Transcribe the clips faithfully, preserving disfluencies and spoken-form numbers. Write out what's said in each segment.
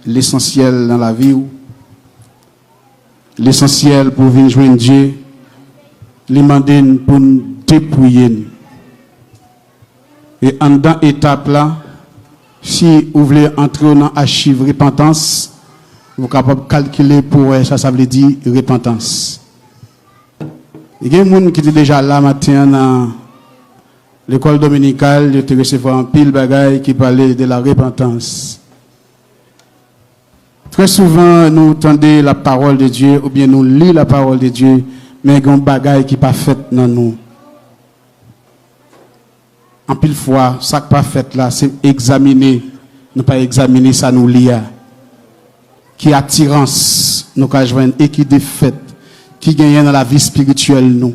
lesansyèl nan lavi w, lesansyèl pou w vin jwenn Dye, li mande n pou n depouye n. E anndan etap la, si ou vle antre w nan achiv repantans, ou kapab kalkile pou wè sa sa vle di repantans. E gen moun ki te deja la maten an nan lekòl dominikal, yo te resevwa anpil bagay ki pale de la repantans. Trè souvan, nou tande la parole de Dieu oubyen nou li la parole de Dieu, men gen yon bagay ki pa fèt nan nou. Anpil fwa, sa k pa fèt la, se egzamine, nou pa egzamine sa nou li a. Ki atirans nou ka jwenn e ki defèt ki genyen nan lavi espirityèl nou.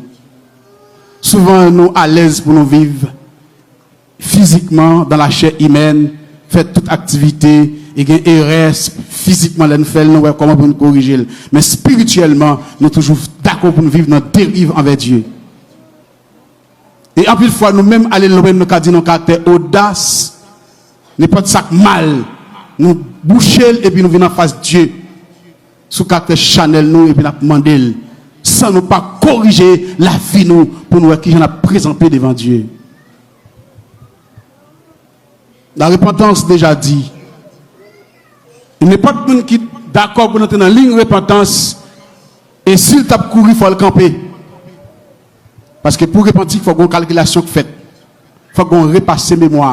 Souvan, nou alèz pou nou viv fizikman, dans la chair humaine, fè tout aktivite, e gen erè fizikman lè n fè l, nou wè kòman pou n korije l. Men espirityèlman, nou toujou dakò pou n viv nan deriv anvè Dye. E anpil fwa, nou menm ale lwen, nou ka di nan karaktè odas, nenpòt sa k mal, nou bouche l epi nou vin anfas Dye sou karaktè chanèl nou epi n ap mande l, san nou pa korije lavi nou pou n wè kijan n ap prezante devan Dye. La repantans deja di, nenpòt moun ki dakò pou n antre nan liy repantans, e si l t ap kouri, fò l kanpe. Paske pou repanti, fò gen yon kalkilasyon k fèt. Fò gen yon repase memwa.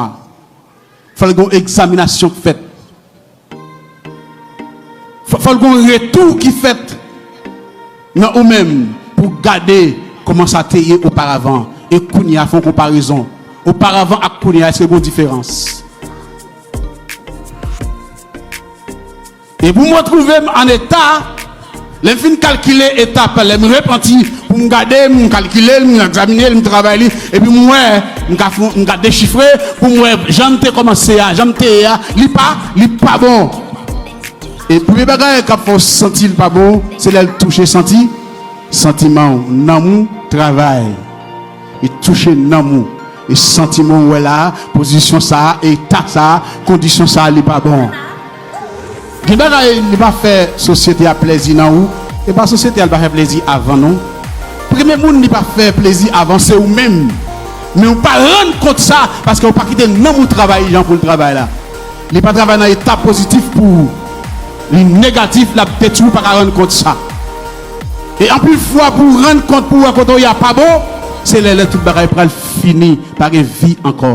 Fò gen yon egzaminasyon k fèt. Fò, fò gen yon retou ki fèt nan ou menm pou gade kòman sa te ye oparavan. E kounye a, fè yon konparezon. Oparavan ak kounye a, èske gen yon diferans? E pou m retwouve m an eta, lè m fin kalkile etap, lè m repanti, pou m gade, m kalkile l, m egzamine l, m travay li, epi m wè, m ka fon, m ka dechifre, pou m wè jan m te kòmanse a, jan m te ye a, li pa, li pa bon. E premye bagay k ap fè w santi l pa bon, se lè l touche santi, santiman w, nanm ou, travay. Li touche nanm ou. E santiman w wè la, pozisyon sa a, eta sa a, kondisyon sa a, li pa bon. Gen bagay li pa fè sosyete a plèzi nan ou, e pa sosyete a li pa fè plèzi avan non. Premye moun li pa fè plèzi avan se ou menm. Men ou pa rann kont sa, paske ou pa kite nanm ou travay jan pou l travay la. Li pa travay nan eta pozitif pou ou. Li negatif, l ap detwi, ou pa ka rann kont sa. E anpil fwa, pou w rann kont, pou w wè kote w ye a pa bon, se lè, lè tout bagay pral fini, pa gen vi ankò.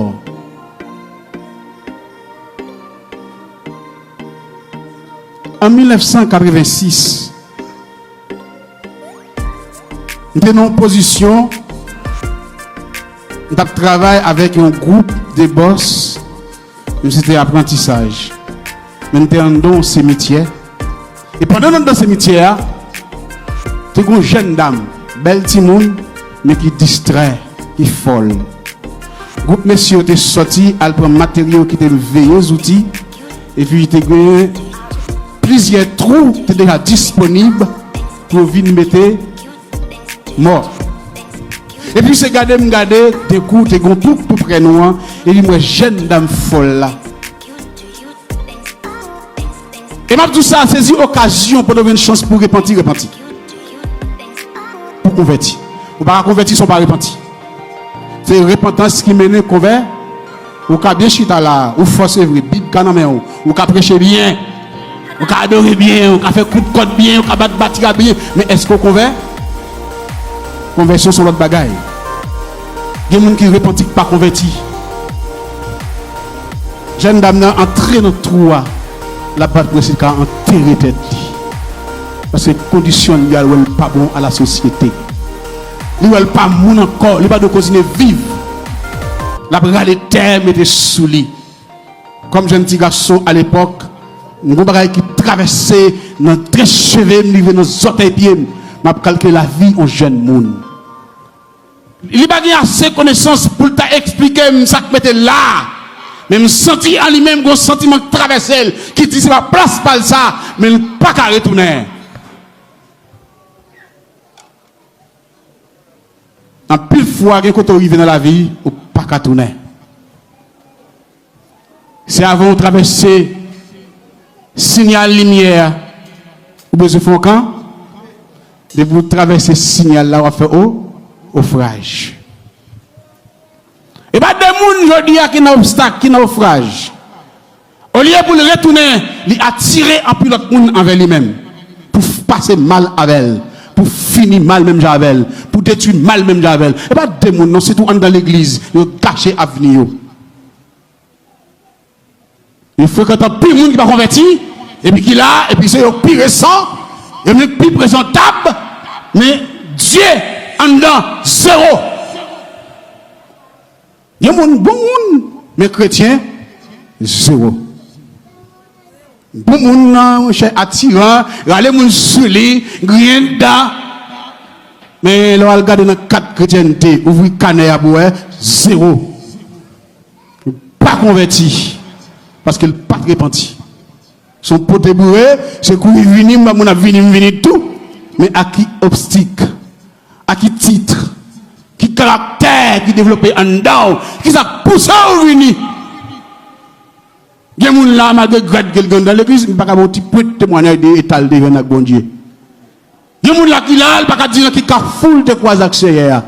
An mil nèf san katrevensis, m te nan yon pozisyon, m t ap travay avèk yon gwoup de bòs, men se te aprantisaj. Men m te anndan yon simityè. E pandan n anndan simityè a, te gen yon jèn dam, bèl timoun, men ki distrè, ki fòl. Gwoup mesye yo te sòti al pran materyo ki te veye zouti, epi te gen plizyè twou ki te deja disponib pou yo vin mete mò. Epi se gade m gade, dekou te gen yon bouk tou prè nou an, epi m wè jèn dam fòl la. E m ap di w sa, sezi okazyon pandan w gen chans pou repanti, repanti. Pou konvèti. Ou pa ka konvèti san w pa repanti. Se repantans ki mennen konvè. Ou ka byen chita la, ou fò se vre, Bib ka nan men w, ou ka preche byen, ou ka adore byen, ou ka fè kout kòd byen, ou ka bat batira byen, men èske w konvè? Konvèsyon se yon lòt bagay. Gen moun ki repanti k pa konvèti. Jèn dam nan antre nan twou a, l ap bat pou resi ka antere tèt li. Paske kondisyon li a, l wè l pa bon a la sosyete. Li wè l pa moun ankò, li pa dwe kontinye viv. L ap rale tè mete sou li. Kòm jèn ti gason alepòk, m gen yon bagay ki travèse nan tèt cheve m, rive nan zòtèy pye m. M ap kalkile lavi yon jèn moun. Li pa gen ase konesans pou l ta eksplike m sa k mete l la a. Men m santi an li menm gen yon santiman k travèse l, ki di se pa plas pa l sa, men l pa ka retounen. Anpil fwa, gen kote w rive nan lavi, ou pa ka tounen. Se avan w travèse Sinyal limyè a, ou bezwen fè yon kan? Depi w travèse sinyal la, w ap fè o, ofraj. E pa de moun jodi a ki nan obstak, ki nan ofraj. Olye pou l retounen, li atire anpil lòt moun anvè li menm. Pou f-, pase mal avè l, pou fini mal menm jan avè l, pou detwi mal menm jan avè l. E pa de moun non, sitou anndan legliz, yo gache avni yo. Yo frekante anpil moun ki pa konvèti, epi ki la, epi se yo pi resan, yo menm pi prezantab, men Dye anndan, zewo. Gen moun, bon moun, men kretyen, zewo. Bon moun nan, monchè, atiran, rale moun sou li, griyen dan. Men lè w al gade nan kat kretyènte, ouvri kanè a pou wè, zewo. Pa konvèti, paske l pa t repanti. Se yon pote boure, se kouri vini, m wè moun ap vini, m vini tou. Men a ki optik, a ki tit, ki karaktè ki devlope anndan w, ki sa k pouse w vini? Gen moun la, malgre grad ke l gen anndan legliz, m pa ka ba w ti pwent temwayaj de eta l te jwenn ak Bondye. Gen moun la ki la, l pa ka di nan ki kafou l te kwaze ak Seyè a.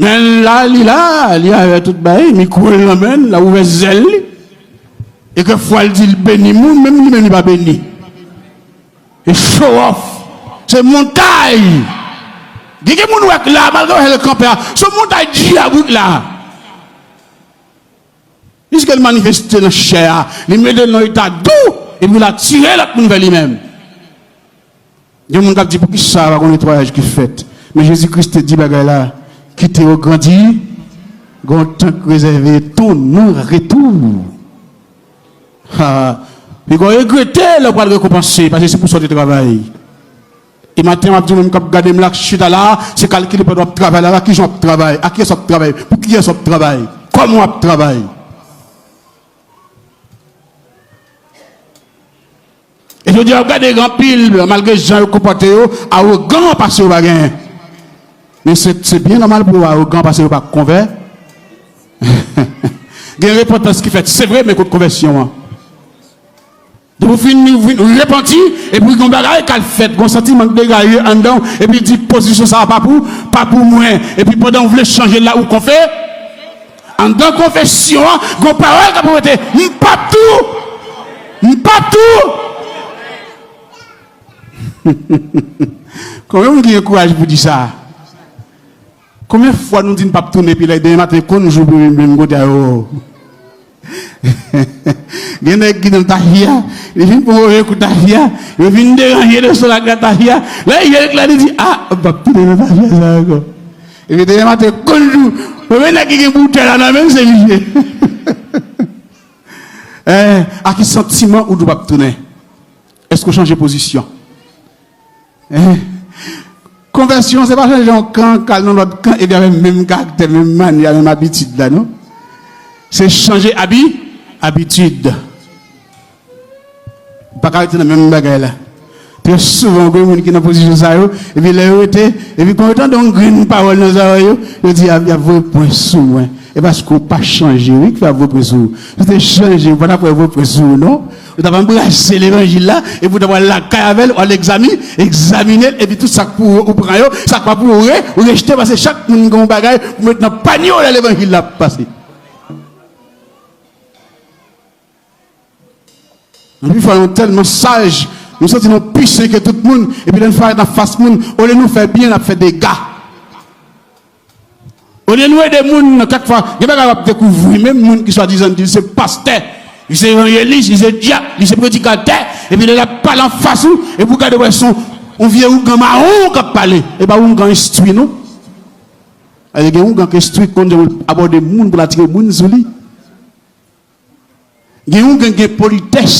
Men la, li la, li avè tout bagay, mikwo l nan men l, l ap ouvè zèl li. E kèk fwa l di l beni moun, menm li menm li pa beni. E show off. Se montay. Gen, gen moun wè k la, malgre wè l kanpe a, se montay dyab wi k la. Jiske l manifeste nan chè a, li mete l nan eta dou, epi l atire lòt moun vè li menm. Gen moun k ap di, "Poukisa pa gon netwayaj ki fèt?" Men Jezi Kris te di bagay la, "Kite yo grandi, gon tan k rezève tou nan retou." Ha, pi gon regrete lè w pral rekonpanse, paske se pou sa w te travay. E maten, m ap di w menm k ap gade m la, ak chita la, se kalkile pandan w ap travay la, la, kijan w ap travay, ak kiyès w ap travay, pou kiyès w ap travay, kòman w ap travay. E jodi a, w ap gade gen anpil, malgre jan yo konpòte yo, awogan pase yo pa genyen. Men se, se byen nòmal pou yo awogan pase yo pa konvè. Gen repantans ki fèt, se vre, men kot konvèsyon an? Depi w fin, w fin repanti, epi gen yon bagay k al fèt, gen yon santiman k degaje anndan w, epi l di, "Pozisyon sa a pa pou, pa pou mwen." Epi pandan w vle chanje l la, ou konfe-, Anndan konfesyon an, gon pawòl k ap repete, "M p ap tou! M p ap tou!" Konbyen moun ki gen kouraj pou di sa? Konbyen fwa nou di n p ap tounen, epi lè demen maten konn jou pou vin menm kote a yo? Gen nèg ki nan tafya, li fin pran move kou tafya, yo fin deranje leson la ak tafya. Lè l jwenn la, li di, "A, m p ap tounen nan tafya sa ankò." Epi demen maten konn jou, premye nèg ki gen boutèy la nan men l se misye. Eh, a ki santiman ou di w p ap tounen? Èske w chanje pozisyon? Eh, konvèsyon se pa chanje yon kan k al nan lòt kan epi avè menm karaktè, menm manyè, menm abitid la non. Se chanje abi, abitid. Ou pa ka rete nan menm bagay la. Trè souvan, gen moun ki nan pozisyon sa yo, epi lè yo rete, epi kan yo tande yon grenn pawòl nan zòrèy yo, yo di, "Y ap, y ap voye pwen sou mwen." E paske w pa chanje, wi, ki fè y ap voye pwen sou ou. Si w te chanje, ou pa t ap wè voye pwen sou ou, non. Ou t ap anbrase levanjil la, epi w t ap al lakay avè l, w al egzami-, egzamine l, epi tout sa k pou ou, ou pran yo, sa k pa pou ou, ou re-, ou rejte, paske chak moun gen yon bagay pou met nan panye w lè levanjil la ap pase. Anpil fwa, nou tèlman saj, nou santi nou pi sen ke tout moun, epi lè n parèt anfas moun, olye nou fè byen, n ap fè dega. Olye nou ede moun, kèk fwa, gen bagay w ap dekouvri, menm moun ki swadizan di l se pastè, li se evanjelis, li se dyak, li se predikatè, epi lè l ap pale anfas ou, epi w gade, w wè se yon, yon vye ougan mawon k ap pale. E pa oungan enstwi, non. Gen oungan k enstwi, k konn jan pou l abòde moun, pou l atire moun sou li. Gen yon gen, gen politès.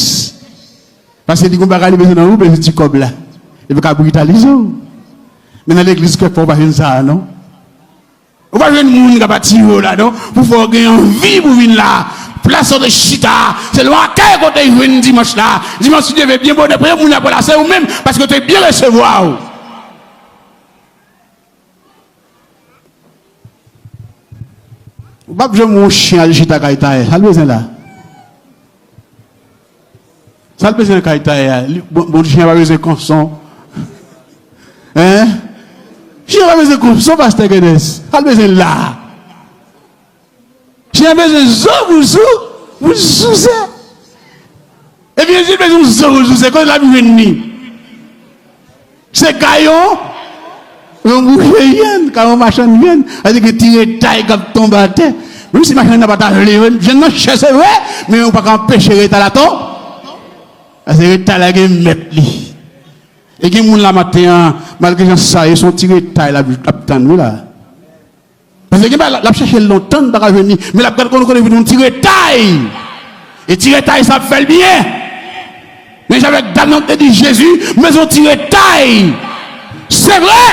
Paske li gon bagay li bezwen nan ou, bezwen ti kòb la. Li pa ka britalize w. Men nan legliz, kèk fwa, ou pa jwenn sa a, non. Ou pa jwenn moun k ap atire w la, non. Pou fè w gen anvi pou vin la. Plas ou te chita a, se lwa kay kote jwenn dimanch la. Dimanch, li leve byen bonè, premye moun ap wè la, se ou menm, paske w te byen resevwa w. Ou p ap janm wè yon chen al chita kay tayè. Sa l bezwen la? Sa l bezwen kay tay a? Li- Bon, bon, chen pa bezwen konson. Hein? Chen pa bezwen konson, pastè Kenneth. Sa l bezwen la? Chen bezwen zo pou sou, pou souze. Ebyen, si l bezwen zo pou souze, kote l ap jwenn li? Se kay yon, yon bouche vyann, kay yon machann vyann. Sa vle di gen ti retay k ap tonbe atè. Menm si machann nan pa ta vle yo, vyann nan chè, se vre, men ou pa ka anpeche retay la tonbe. Paske retay la gen mèt li. E gen moun la maten an, malgre jan sa ye, se yon ti retay l ap, l ap tann wi la. Paske gen bagay, l ap chèche l lontan, l pa ka jwenn li, men l ap gade konnen konnen vin yon ti retay. E ti retay sa ap fè l byen. Men jan avèk dam nan te di Jezi, m bezwen yon ti retay. Se vre,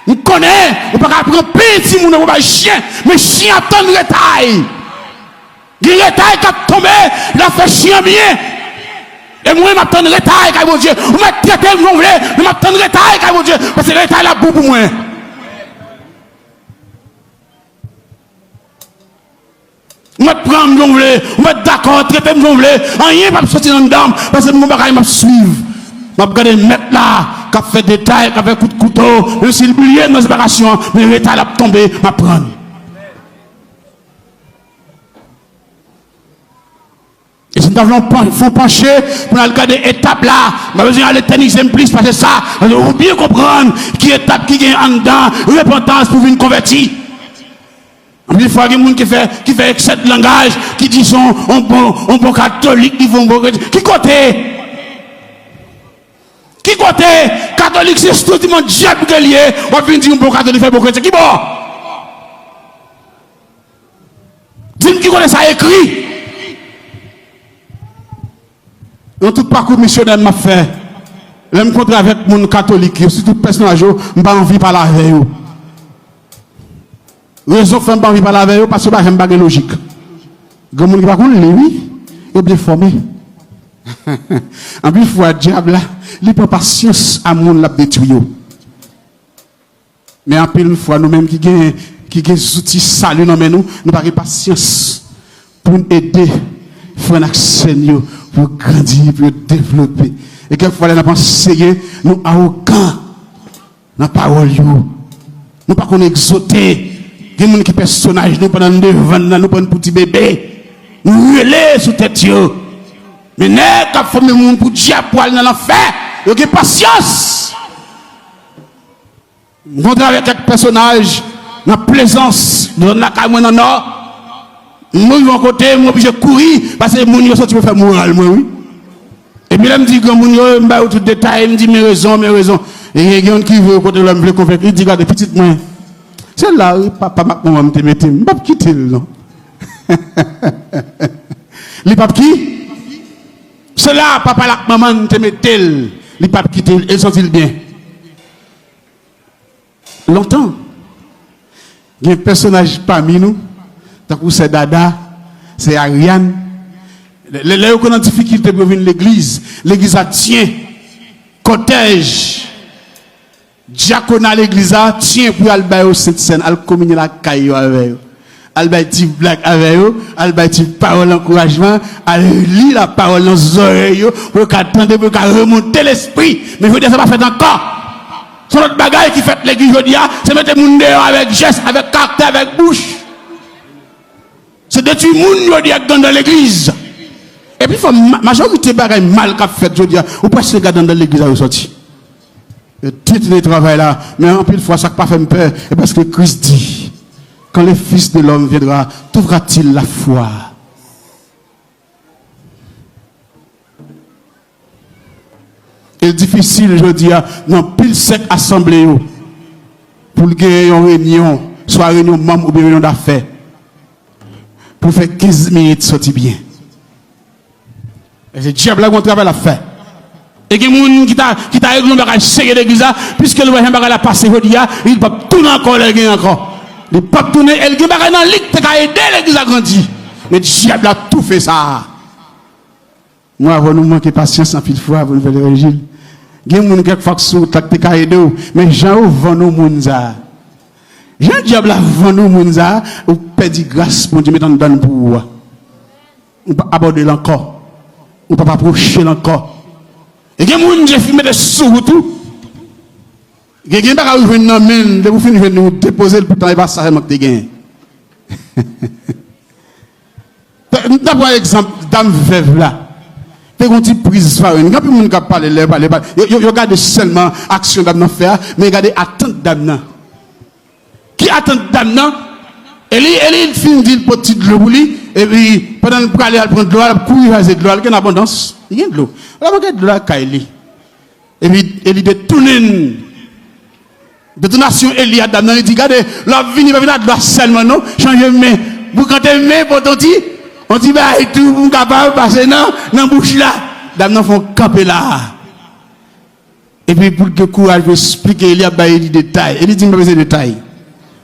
m konnen ou pa ka pran pil timoun pou bay chen, men chen ap tann retay. Gen retay k ap tonbe, l ap fè chen an byen. E mwen, m ap tann retay kay Bondye. Ou mèt trete m jan w vle, men m ap tann retay kay Bondye, paske retay la bon pou mwen. Ou mèt pran m jan w vle, ou mèt dakò, trete m jan w vle, anyen p ap soti anndan m, paske m gon bagay m ap swiv. M ap gade mèt la, k ap fè detay, k ap fè kout kouto, menm si l bliye m nan separasyon an, men retay la ap tonbe, m ap pran l. E si n ta vle yon pan- fè yon panche pou n al gade etap la, m pa bezwen al etènize m plis pase sa, paske ou byen konprann ki etap ki gen anndan repantans pou vin konvèti. Anpil fwa, gen moun ki fè, ki fè eksè de langaj, ki di se yon, yon bon, yon bon katolik, li fè yon bon kretyen. Ki kote? Ki kote? Katolik se sentiman dyab ke l ye, w ap vin di yon bon katolik fè bon kretyen. Ki bò? Di m ki kote sa ekri. Nan tout pakou misyonè m ap fè, lè m kontre avèk moun katolik yo, sitou pèsonaj yo, m pa anvi pale avè yo. Rezon k fè m pa anvi pale avè yo, paske yo pa janm pa gen lojik. Gen moun ki pa konn li, wi, yo byen fòme. Anpil fwa, dyab la, li pran pasyans a moun l ap detwi yo. Men anpil fwa, nou menm ki gen, ki gen zouti sali nan men nou, nou pa gen pasyans pou n ede frè n ak sè n yo pou yo grandi, pou yo devlope. E kèk fwa, lè n ap anseye, nou awogan nan pawòl yo. Nou pa konn egzote. Gen moun ki pèsonaj nou pandan n devan n nan, nou pran n pou ti bebe. Nou rele sou tèt yo. Men nèg k ap fòme moun pou dyab pou al nan lanfè, yo gen pasyans. M kontre avèk kèk pèsonaj nan Plezans, nan zòn lakay mwen nan Nò. M rive yon kote, m oblije kouri, paske moun yo soti pou fè moral mwen, wi. Epi lè m di granmoun yo, m ba yo tout detay, m di, men rezon, men rezon. E gen youn ki rive yon kote lè m vle konvenk li, di, gade, pitit mwen, se la, wi, papa m ak manman m te mete m, m p ap kite l, non. Li p ap ki? Se la, papa l ak manman l te mete l, li p ap kite l, e l santi l byen. Lontan, gen pèsonaj pami nou, tankou sè Dada, sè Ariane, lè, lè yo konn nan difikilte pou yo vin legliz, legliz la tyen, kòtèj, dyakona legliz la tyen pou y al ba yo Sentsèn, al kominye lakay yo avè yo. Al bay ti blag avè yo, al bay ti pawòl ankourajman, al li lapawòl nan zòrèy yo, pou yo ka tande, pou yo ka remonte lespri. Men jodi a, sa pa fèt ankò. Se yon lòt bagay ki fèt legliz jodi a, se mete moun deyò avèk jès, avèk karaktè, avèk bouch. Se detwi moun jodi a k anndan legliz. Epi fò ma-, majorite bagay mal k ap fèt jodi a, ou prèske gade anndan legliz la yo sòti. Yo detwi travay la, men anpil fwa sa k pa fè m pè, e paske Kris di, quand le Fils de l'homme viendra, trouvera-t-il la foi? E l difisil jodi a nan pil sèk asanble yo pou l genyen yon renyon, swa renyon manm oubyen renyon dafè, pou fè kenz minit sòti byen. E se dyab la gen yon travay l ap fè. E gen moun ki ta, ki ta regle yon bagay serye legliz la, piske l wè jan bagay la pase jodi a, li p ap tounen ankò lè l gen ankò. Li p ap tounen, e l gen bagay nan li ki te ka ede legliz la grandi. Men dyab la toufe sa a. Mwen avè w, nou manke pasyans anpil fwa pou n fè levanjil. Gen moun kèk fwa k sou wout la k te ka ede w, men jan yo vann ou moun sa a, jan dyab la vann ou moun sa a, ou pèdi gras Bondye met anndan l pou ou a. Ou pa abòde l ankò. Ou p ap apwoche l ankò. E gen moun Dye fin mete sou wout ou. Gen, gen bagay ou jwenn nan men l, depi w fin jwenn li, ou depoze l, poutan e pa sa sèlman k te genyen. M ta pran egzanp dam vèv la. Te gen yon ti priz farin. Gen anpil moun k ap pale, lè yo pale, pale. Yo, yo, yo gade sèlman aksyon dam nan fè a, men gade atant dam nan. Ki atant dam nan? Eli, Eli fin di l pot ti dlo pou li, epi pandan l prale al pran dlo a, l ap kouri chwazi dlo a, l gen abondans, li gen dlo. L ap gade dlo a kay li. Epi Eli detounen. Detonasyon Eli a dam nan, li di, gade, lè w ap vini, pa vin ak dlo a sèlman non, chanje men. Boukante men, pote yon ti, yon ti bagay tou pou m kapab pase nan, nan bouch la. Dam nan fè yon kanpe la. Epi pou l gen kouraj pou eksplike, Eli ap bay Eli detay. Eli di, m pa bezwen detay.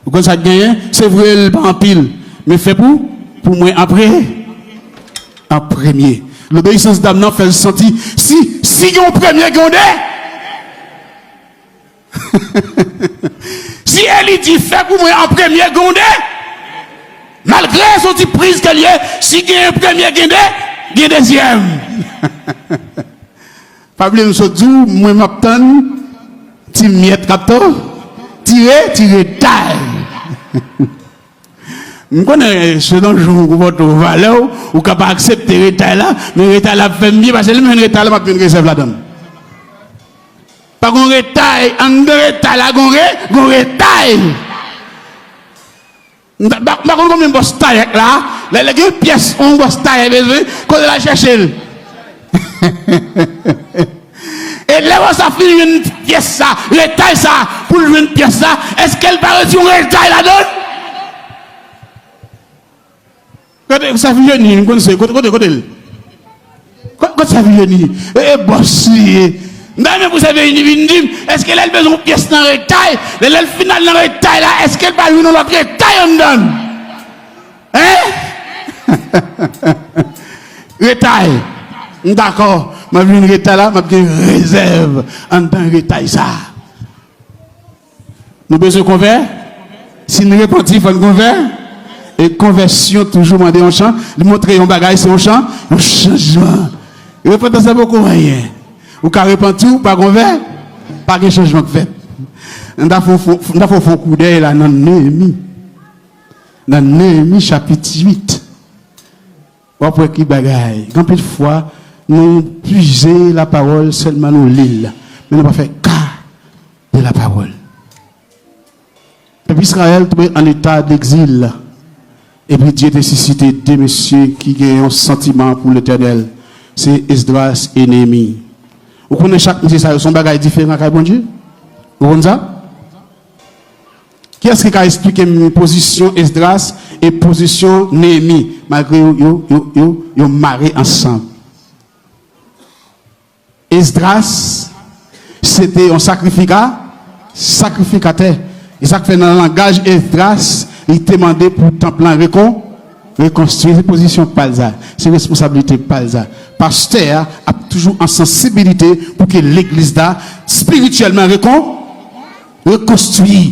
Ou konn sa k genyen? Se vre, l pa anpil, men fè pou, pou mwen an pre, an premye. Lobeyisans dam nan fè l santi, si, si gen yon premye, gen yon de. Si Eli di, fè pou mwen an premye, gen yon de. Malgre se yon ti priz ke l ye, si gen yon premye, gen de, gen dezyèm. Pa bliye m sot di w, mwen m ap tann ti myèt k ap to, tire, ti retay. M konnen se nan jou ou konpòte w valè w, ou ka pa aksepte retay la, men retay la ap fè m byen, paske lè m jwenn retay la, m ap jwenn rezèv ladan l. Pa gon retay, anndan retay la, gon re, gon retay. M pa, m pa, m pa konn konbyen bòs tayè k la, lè, lè gen pyès yon bòs tayè bezwen, kote l al chèche l? E lè bòs la fin jwenn pyès sa, retay sa, pou l jwenn pyès sa, èske l pa retire yon retay ladan l? Kote sa fi jeni, m konn se, kote, kote, kote l? Kote, kote sa fi jeni? E, e bòs li ye. M ta renmen pou sa fi jeni vin di m, èske lè l bezwen yon pyès nan retay, lè, lè l fin al nan retay la, èske l pa jwenn yon lòt retay anndan l? Hein? Retay. M dakò. M ap jwenn retay la, m ap gen rezèv anndan retay sa. Nou bezwen konvè? Si n repanti, fò n konvè? E konvèsyon toujou mande yon chan. Li montre yon bagay, se yon chan, yon chanjman. Repantans la poko anyen. Ou ka repanti, ou pa konvè, pa gen chanjman k fèt. N ta fè, fè, n ta fè, fè yon koudèy la nan Neyemi. Nan Neyemi chapit uit. W ap wè ki bagay. Gen anpil fwa, nou pize lapawòl, sèlman nou li l, men nou pa fè ka de lapawòl. Pèp Izrayèl tonbe an eta degzil, epi Dye te sisite de mesye ki gen yon santiman pou Letènèl. Se Esdras e Neyemi. Ou konnen chak mesye sa yo se yon bagay diferan kay Bondye? Ou konn sa? Kiyès ki ka esplike m pozisyon Esdras e pozisyon Neyemi, malgre yo, yo, yo, yo, yo mare ansanm? Esdras, se te yon sakrifika, sakrifikatè. E sa k fè nan langaj Esdras, li te mande pou tanp lan rekon, rekonstwi. Se pozisyon pa l sa. Se responsablite pa l sa. Pastè a ap toujou an sansibilite pou ke legliz la espirityèlman rekon, rekonstwi,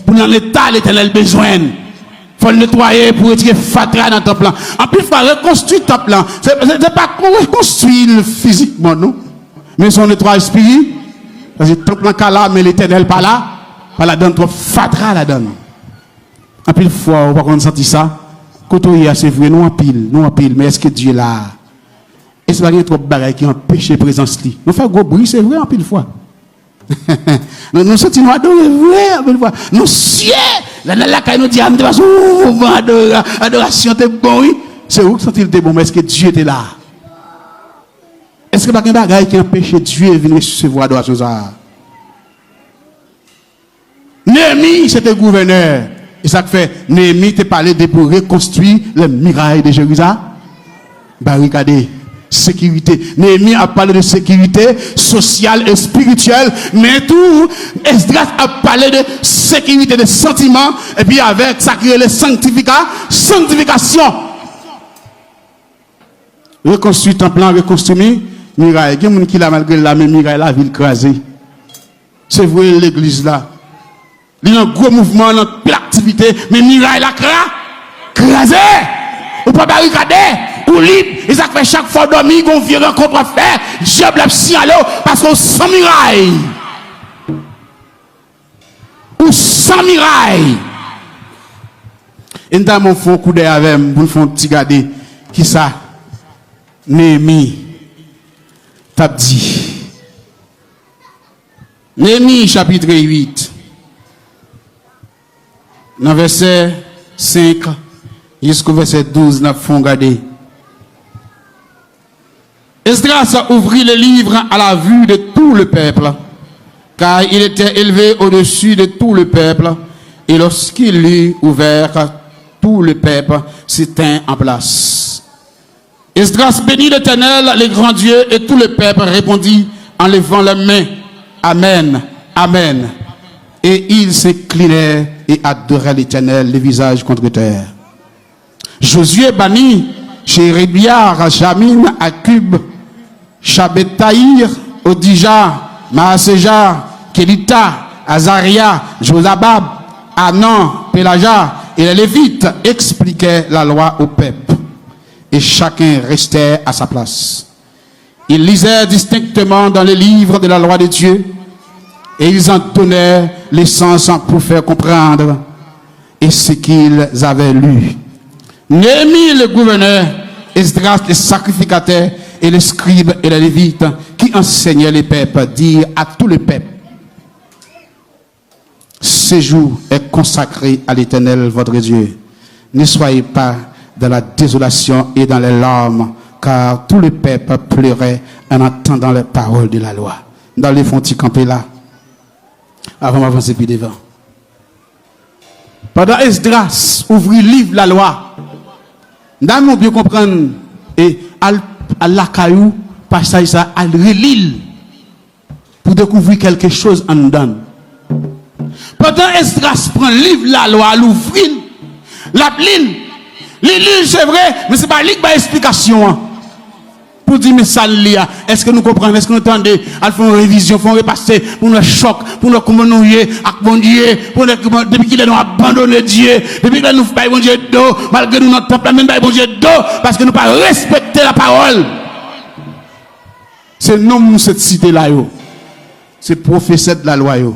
pou l nan eta Letènèl bezwen l. Fò l netwaye pou retire fatra nan tanp lan. Anpil fwa, rekonstwi tanp lan, se, se, se pa kon rekonstwi l fizikman, non. Men se yon netwayaj espiri-, paske tanp lan ka la, men Letènèl pa la, pa ladan l, twòp fatra ladan l. Anpil fwa, ou pa konn santi sa. Kote w ye a, se vre, nou anpil, nou anpil, men èske Dye la? Èske pa gen twòp bagay ki anpeche prezans li? Nou fè gwo bri, se vre, anpil fwa. Nou, nou santi nou adore vre, anpil fwa. Nou syè. Lè n al lakay, nou di, a, m te pase yon moman adora-, adorasyon te bon, wi. Se ou ki santi l te bon, men èske Dye te la? Èske pa gen bagay ki anpeche Dye vin resevwa adorasyon sa a? Neyemi, se te gouvènè. E sa k fè Neyemi te pale de pou rekonstwi les murailles de Jérusalem. Barikade, sekirite. Neyemi ap pale de sekirite sosyal, espirityèl, men tou, Esdras ap pale de sekirite de santiman, epi avèk sa ki rele sanktifika-, sanktifikasyon. Rekonstwi tanp lan, rekonstwi mi-, miray. Gen moun ki la malgre l la, men miray lavil kraze. Se vre, legliz la. Li nan gwo mouvman, nan pil aktivite, men miray la kra-, kraze. Ou pa barikade, Ou lib, e sa k fè chak fwa w dòmi, gon vye rankont w ap fè, dyab la ap siyale w, paske w san miray. Ou san miray. E n ta renmen w fè yon koudèy avè m pou n fè yon ti gade kisa Neyemi t ap di. Neyemi chapit uit, nan vèsè senk jiskou vèsè douz, n ap fè yon gade. Esdras ouvrit le livre à la vue de tout le peuple, car il était élevé au-dessus de tout le peuple, et lorsqu'il l'eut ouvert, tout le peuple se tint en place. Esdras bénit l'Éternel, le grand Dieu, et tout le peuple répondit en levant leurs mains, Amen, Amen. Et ils s'inclinèrent et adorèrent l'Éternel, le visage contre terre. Josué banni Chérébia, Jamin, Akub, Shabethaï, Odija, Maaseja, Kelita, Azaria, Jozabad, Anan, Pelaja et les Lévites expliquèrent la loi au peuple, et chacun restait à sa place. Ils lisèrent distinctement dans les livres de la loi de Dieu, et ils en donnèrent le sens pour faire comprendre et ce qu'ils avaient lu. Néhémie le gouverneur, Esdras le sacrificateur et les scribes et les Lévites qui enseignaient le peuple dirent à tout le peuple: Ce jour est consacré à l'Éternel votre Dieu. Ne soyez pas dans la désolation et dans les larmes, car tout le peuple pleurait en entendant les paroles de la loi. N ta vle fè yon ti kanpe la, avan m avanse pi devan. Pandan Esdras ouvri liv lalwa, n ta renmen w byen konprann, e al, al lakay ou, pasaj sa, al reli l pou dekouvri kèlke choz anndan l. Pandan Esdras pran liv lalwa, l ouvri l, l ap li l. Li li l, se vre, men se pa li k bay esplikasyon an. Pou di, men sa l li a, èske nou konprann, èske nou tande? Al fè yon revizyon, fè yon repase, pou n wè chòk, pou n wè kòman nou ye ak Bondye, pou n wè kòman, depi kilè nou abandone Dye, depi kilè nou bay Bondye do, malgre nou nan tanp la, men n bay Bondye do, paske nou pa respekte lapawòl. Se non m sot site la yo. Se pwofesè de lalwa yo.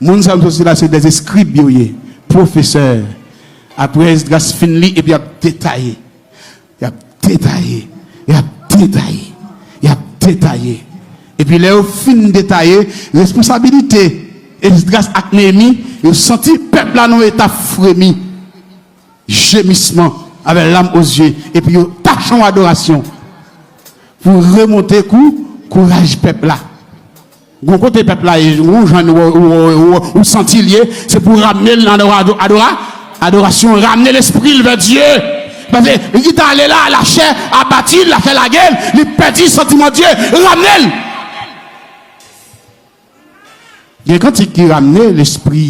Moun sa m sot site la, se dèz eskrib yo ye, pwofesè. Apre Esdras fin li, epi y ap detaye. Y ap detaye. Y ap detaye. Y ap detaye. Epi lè yo fin detaye, responsabilite Esdras ak Neyemi, yo santi pèp la nan yon eta fremi, jemisman, avè lam o zye, epi yo tache yon adorasyon pou remonte kou, kouraj pèp la. Gon kote pèp la ye, yon jan ou, ou, ou, ou, ou santi l ye, se pou ramne l nan adora-, adora-, adorasyon, ramne lespri l vè Dye. Paske li ta ale la, lachè abati l, lachè lage l, li pèdi santiman Dye, ramne l. Gen kantik ki ramne lespri,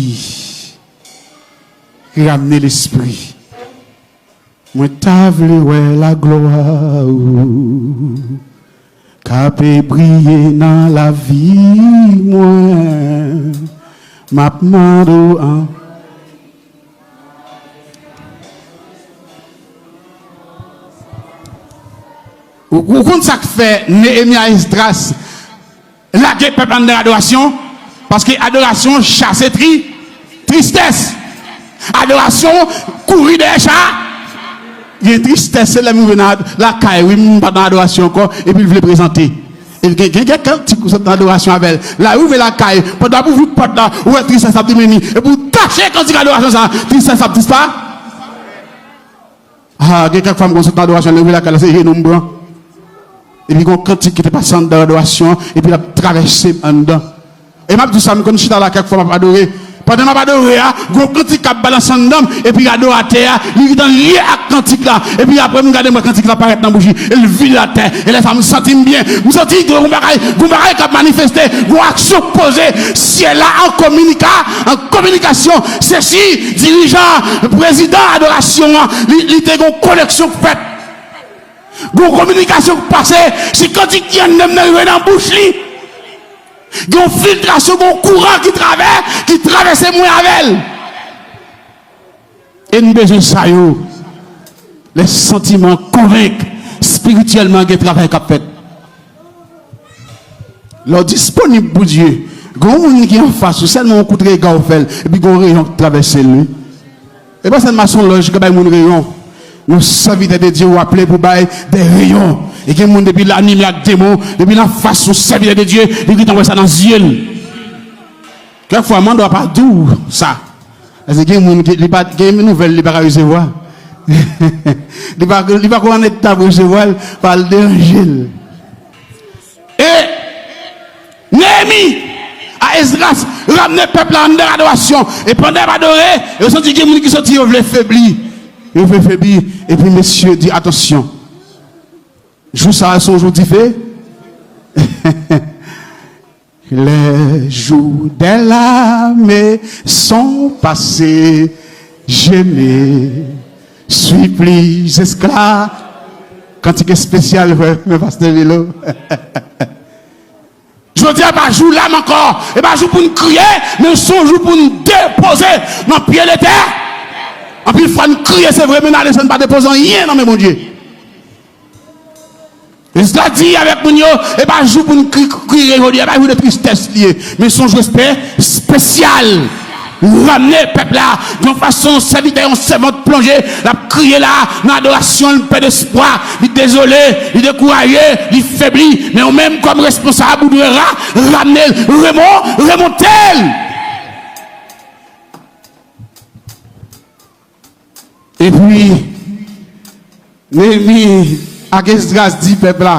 ki ramne lespri. Mwen ta vle wè laglwa ou k ap briye nan lavi mwen. M ap mande w an. Ou, ou konn sa k fè Neyemi a Esdras lage pèp la anndan adorasyon, paske adorasyon chase tri, tristès. Adorasyon kouri dèyè cha. Gen tristès, se lè m rive nan ad-, lakay, wi, m pa nan adorasyon ankò, epi l vle prezante. E gen, gen, gen kantik ou sot nan adorasyon avè l. La, ou rive lakay, pandan w ap ouvri pòt la, ou wè tristès ap vini, epi w tache kantik adorasyon sa, tristès ap dispa. Ah, gen kèk fwa m konn sot nan adorasyon, lè m rive lakay la, se jenou m pran. Epi gon kantik ki te pase anndan adorasyon, epi l ap travèse m anndan. E m ap di w sa, m konn chita la kèk fwa m ap adore. Pandan m ap adore a, gon kantik k ap balanse anndan m, epi adoratè a, li gentan lye ak kantik la. Epi apre m gade, m wè kantik la parèt nan bouji, e l vin atè. E lè sa a, m santi m byen. M santi gon bagay, gon bagay k ap manifeste, gon aksyon k poze. Syèl la an kominika, an kominikasyon. Sesi, dirijan, prezidan adorasyon an, li, li te gon koneksyon k fèt. Gon kominikasyon k pase, se kantik ki anndan m nan rive nan bouch li. Gon filtrasyon, gon kouran ki travè-, ki travèse mwen avè l. E n bezwen sa yo. Lè santiman konvenk, Espirityèlman, gen travay k ap fèt. Lè w disponib pou Dye, gen yon moun ki anfas ou, sèlman yon kout rega w fè l, epi gen yon reyon k travèse l, wi. E pa sèlman son lòj ki bay moun reyon. Yon sèvitè de Dye ou aple pou bay de reyon. E gen moun depi l anime ak demon, depi l anfas yon sèvitè de Dye, li gentan wè sa nan zye l. Kèk fwa, manda w pa di w sa. Paske gen moun ki, li pa, gen nouvèl li pa ka resevwa. Li pa, li pa ko an eta pou resevwa l, pa al deranje l. E Neyemi a Esdras ramne pèp la anndan adorasyon. E pandan y ap adore, yo santi gen moun ki soti, yo vle febli. Yo vle febli. Epi mesye di, atansyon. Jou sa a se yon jou dife. Les jours des larmes sont passés, je ne suis plus esclave. Kantik espesyal, frè, men pastè Milo. Jodi a pa jou lam ankò, e pa jou pou n kriye, men se yon jou pou n depoze nan pye Letèn. Anpil fwa n kriye, se vre, men n ale san n pa depoze anyen nan men Bondye. Esdras di avèk moun yo, e pa jou pou n kri-, kriye jodi a, e pa jou de tristès li ye, men se yon jou espe-, espesyal. Ramne pèp la, yon fason sèvitè, yon sèvant plonje, l ap kriye la, nan adorasyon, li pèd espwa, li dezole, li dekouraje, li febli, men ou menm kòm responsab, ou dwe ra-, ramne l, remon-, remonte l. Epi, Neyemi ak Esdras di pèp la,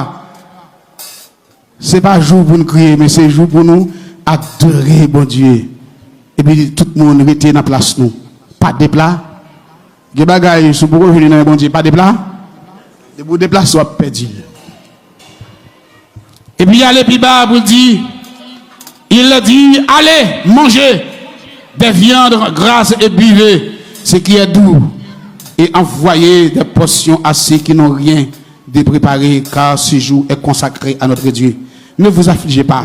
se pa jou pou n kriye, men se jou pou nou adore Bondye. Epi li di, tout moun rete nan plas nou. Pa depla-, gen bagay, si w poko jwenn li nan men Bondye, pa depla-, depi w deplase, w ap pèdi l. Epi li ale pi ba pou l di, il dit, allez, mangez des viandes grasses et buvez ce qui est doux, et envoyez des portions à ceux qui n'ont rien de préparé, car ce jour est consacré à notre Dieu. Ne vous affligez pas,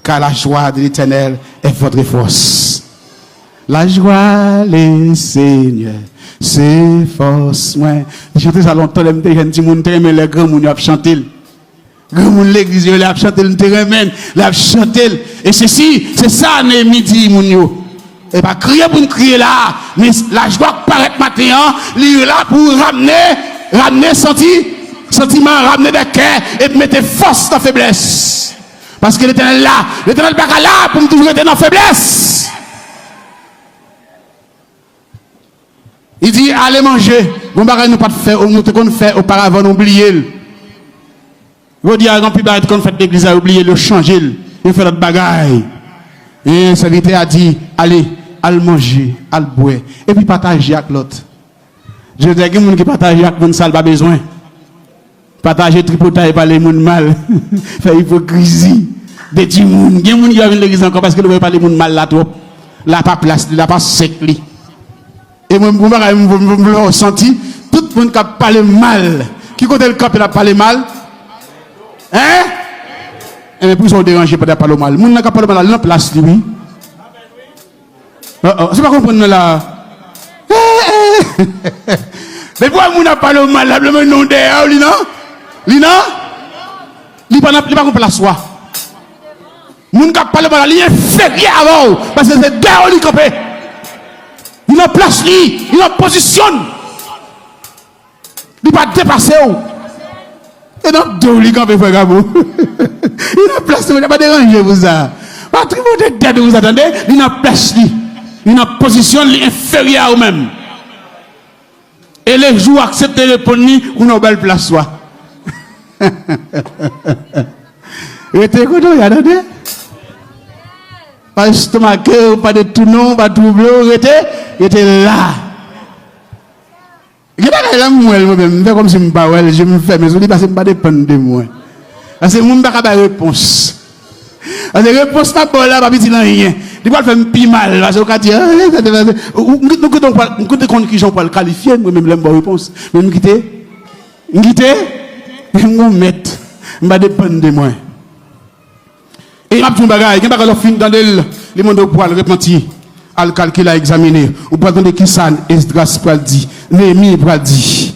car la joie de l'Éternel est votre force. La joie, le Seigneur, se fòs mwen. Te chante sa lontan, lè m te jèn timoun, te renmen lè granmoun yo ap chante l. Granmoun legliz yo, lè y ap chante l, m te renmen l, lè y ap chante l. E sesi, se sa Neyemi di moun yo. E pa kriye pou n kriye la, men lajwa k parèt maten an, li la pou ramne, ramne santi, santiman, ramne dè kè, e mete fòs nan feblès. Paske Letènèl la, Letènèl pa ka la pou m toujou rete nan feblès. Li di, ale manje. Gon bagay nou pa t fè, nou te konn fè oparavan, nou bliye l. Jodi a, gen anpil bagay te konn fèt legliz la, yo bliye l, yo chanje l, yo fè lòt bagay. E sèvitè a di, ale, al manje, al bwè, epi pataje ak lòt. Jodi a, gen moun ki pataje ak moun sa l pa bezwen. Pataje tripotay, pale moun mal, fè ipokrizi, detwi moun. Gen moun ki pa vin legliz ankò paske l wè yo pale moun mal la twòp. La pa plas li, la pa sèk li. E mwen, mwen bagay, mwen, mwen, mwen santi, tout moun k ap pale mal, ki kote l kanpe l ap pale mal? Hein? Enben, poukisa w deranje pandan y ap pale w mal? Moun nan k ap pale w mal la, li nan plas li, wi. Oh, oh, se pa konprann nan la. Eh, eh. Depi w wè moun ap pale w mal, l ap lonmen non dèyè w, li nan? Li nan? Li pa nan, li pa konn plas ou a. Moun k ap pale w mal la, li enferyè avè w, paske se dèyè w li kanpe. Li nan plas li, li nan pozisyon l. Li pa depase w. E nan do w li kanpe, frè Gabo. Li nan plas li, pa deranje pou sa. Pa tripote tèt ou pou sa, tande? Li nan plas li. Li nan pozisyon li enferyè a ou menm. E le jou w aksepte reponn li, ou nan bèl plas ou a. Rete kote w ye a, tande? Pa estomake w, pa detounen w, pa twouble w, rete, rete la. Gen bagay la m wè l mwen menm, m fè kòmsi m pa wè l, je m fèmen sou li paske m pa depann de mwen. Paske moun pa ka bay repons. Paske repons m ap ba w la p ap itil anyen. Li pral fè m pi mal, paske ou ka di, ah, ou, ou, nou kite, nou kite konn kijan w pral kalifye m, mwen menm lè m ba w repons. Men m kite, m kite, m gon mèt, m pa depann de mwen. E m ap di yon bagay, gen bagay lè w fin tande l, li mande w pou al repanti, al kalkile, al egzamine. Ou pral tande kisa Esdras pral di, Neyemi pral di.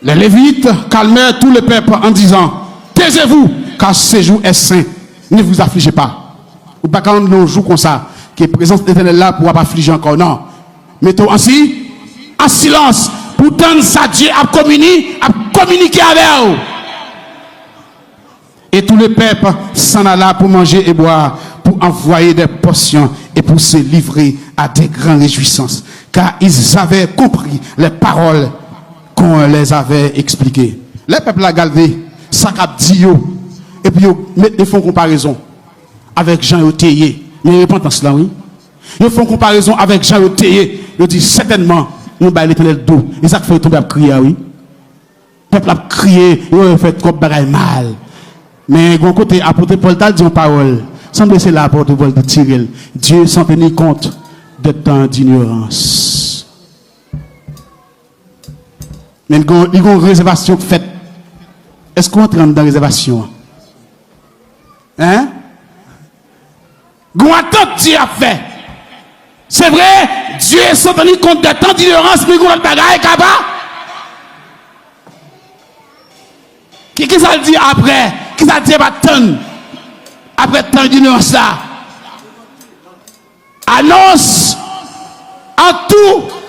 Les Lévites calmèrent tout le peuple en disant, taisez-vous, car ce jour est saint, ne vous affligez pas. Ou pa ka ann nan yon jou konsa, ke prezans Letènèl la pou w ap aflije ankò, non. Mete w ansi, an silans, pou w tann sa Dye ap komini, ap kominike avè w. Et tout le peuple s'en alla pour manger et boire, pour envoyer des portions et pour se livrer à de grandes réjouissances, car ils avaient compris les paroles qu'on les avait expliquées. Lè pèp la gade sa k ap di yo, epi yo met, yo fè yon konparezon avèk jan yo te ye. Men repantans lan, wi. Yo fè yon konparezon avèk jan yo te ye. Yo di, sètènman, nou bay Letènèl do. E sa k fè yo tonbe ap kriye a, wi. Pèp la ap kriye, yo fè twòp bagay mal. Men gen yon kote apot Pòl t al di yon pawòl. Sanble se la apot Pòl te tire l. Dieu sans tenir compte des temps d'ignorance. Men li gon, li gon rezèvasyon k fèt. Èske w antre anndan rezèvasyon an? Hein? Gon atant Dye ap fè. Se vre, Dieu sans tenir compte des temps d'ignorance, men gon lòt bagay k ap. Ki, ki sa l di apre? Ki sa Dye ap tann apre tan d'ignorance la? Annonce en tout,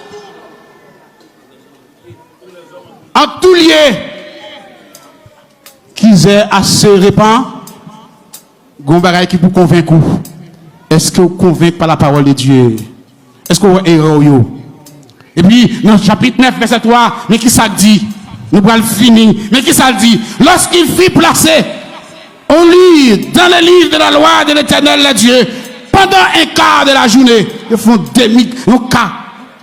en tout lieu. Qui est assez répand, gon bagay ki pou konvenk ou. Èske w konvenk pa la parole de Dieu? Èske w wè erè w yo? Epi, nan chapit nèf, vèsè twa, men ki sa k di? Nou pral fini. Men ki sa l di? Lorsqu'il fit placer au livre, dans le livre de la loi de l'Éternel, le Dieu, pendant un quart de la journée, yo fè yon demi, yon ka.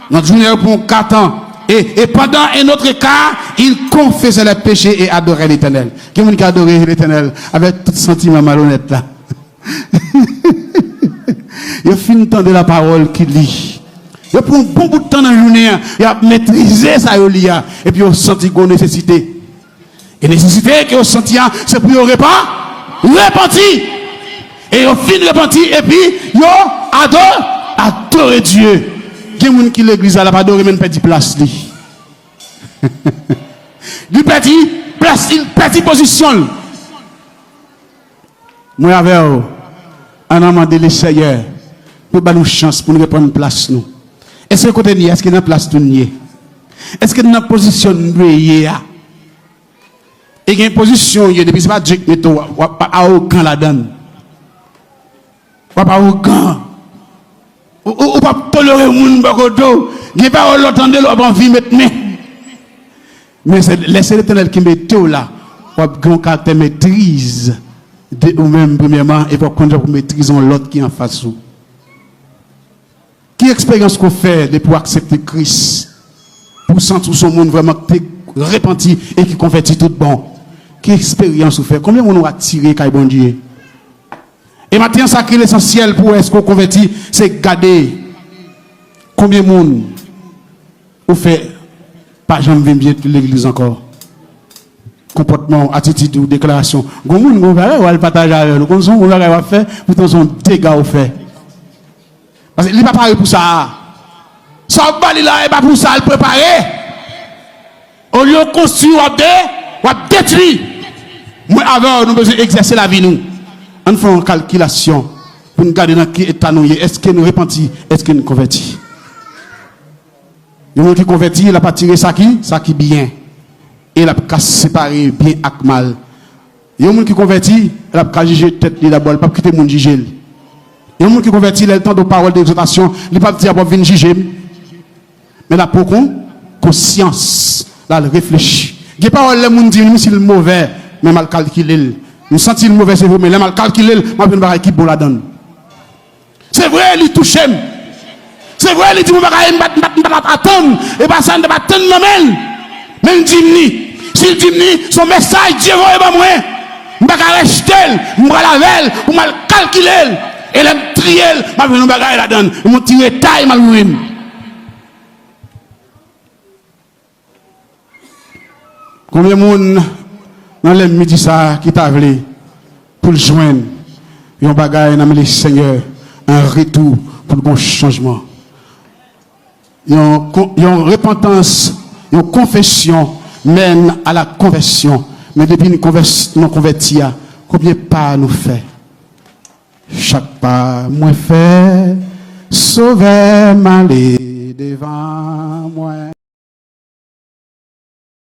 Nan jounen yo pou yon ka tan. Et, et pendant un autre quart, il confessait les péchés et adorait l'Éternel. Gen moun ki adore Letènèl avèk tout santiman malonèt la. Yo fin tande la pawòl ki li. Yo pran yon bon bout tan nan jounen an, y ap metrize sa yo li a, epi yo santi gon nesesite. E nesesite ke yo santi a, se pou yo repan, repanti. E yo fin repanti, epi yo ado, adore Dye. Gen moun ki legliz la, l ap adore, men l pèdi plas li. Li pèdi plas li, li pèdi pozisyon l. Mwen avè w, ann mande Leseyè pou l ba nou chans pou n reprann plas nou. Èske kote n ye a, èske nan plas nou n ye? Èske n nan pozisyon n dwe ye a? E gen pozisyon w ye, depi se pa Dye k mete w, w ap awogan ladan l. W ap awogan. Ou, ou, ou p ap tolere moun bò kote w. Gen pawòl lè w tande l, w ap anvi met men. Men se, lè se Letènèl ki mete w la, w ap gen yon karaktè metriz de ou menm premyèman, epi w ap konn jan pou metrize yon lòt ki anfas ou. Ki eksperyans ke w fè depi w aksepte Kris? Pou w santi w se yon moun vrèman ki te repanti e ki konvèti tout bon. Ki eksperyans ou fè? Konbyen moun ou atire kay Bondye? E maten an, sa ki lesansyèl pou w, èske w konvèti, se gade konbyen moun ou fè pa janm vin byen legliz ankò. Konpòtman w, atitid ou, deklarasyon. Gon moun, gon bagay w al pataje avè l. Ou konn se yon bon bagay w ap fè, poutan se yon dega w fè. Paske li pa pare pou sa a. Sa w ap ba li la, e pa pou sa l prepare. Olye w konstwi, w ap de, w ap detwi. Mwen avè w, nou bezwen egzèse lavi nou. Ann fè yon kalkilasyon pou n gade nan ki eta nou ye. Èske n repanti? Èske n konvèti? Yon moun ki konvèti, l ap atire sa ki, sa ki byen. E l ap ka separe byen ak mal. Yon moun ki konvèti, l ap ka jije tèt li dabò, li p ap kite moun jije l. Yon moun ki konvèti, lè l tande yon pawòl de egzòtasyon, li p ap di, "A, w ap vin jije m." Men l ap pran kon-, konsyans, l al reflechi. Gen pawòl lè moun di m, si l movè, men m al kalkile l. M santi l movè, se vre, men lè m al kalkile l, m ap jwenn bagay ki bon ladan l. Se vre, li touche m. Se vre, li di m yon bagay m pa t, m pa t, m pa t atann. E pa sa m te pa tann nan men l. Men l di m li. Si l di m li, se yon mesaj Dye voye ban mwen. M pa ka rejte l. M pral avè l pou m al kalkile l. E lè m triye l, m ap jwenn yon bagay ladan l. Yon ti retay m al jwenn. Konbyen moun nan lè midi sa a ki ta vle pou l jwenn yon bagay nan men Lesenyè, an retou pou l gon chanjman? Yon kon-, yon repantans, yon konfesyon, Mèn a la konvèsyon. Men depi n konvès, nou konvèti a, konbyen pa nou fè? Chak pa mwen fè, Sovè m ale devan mwen.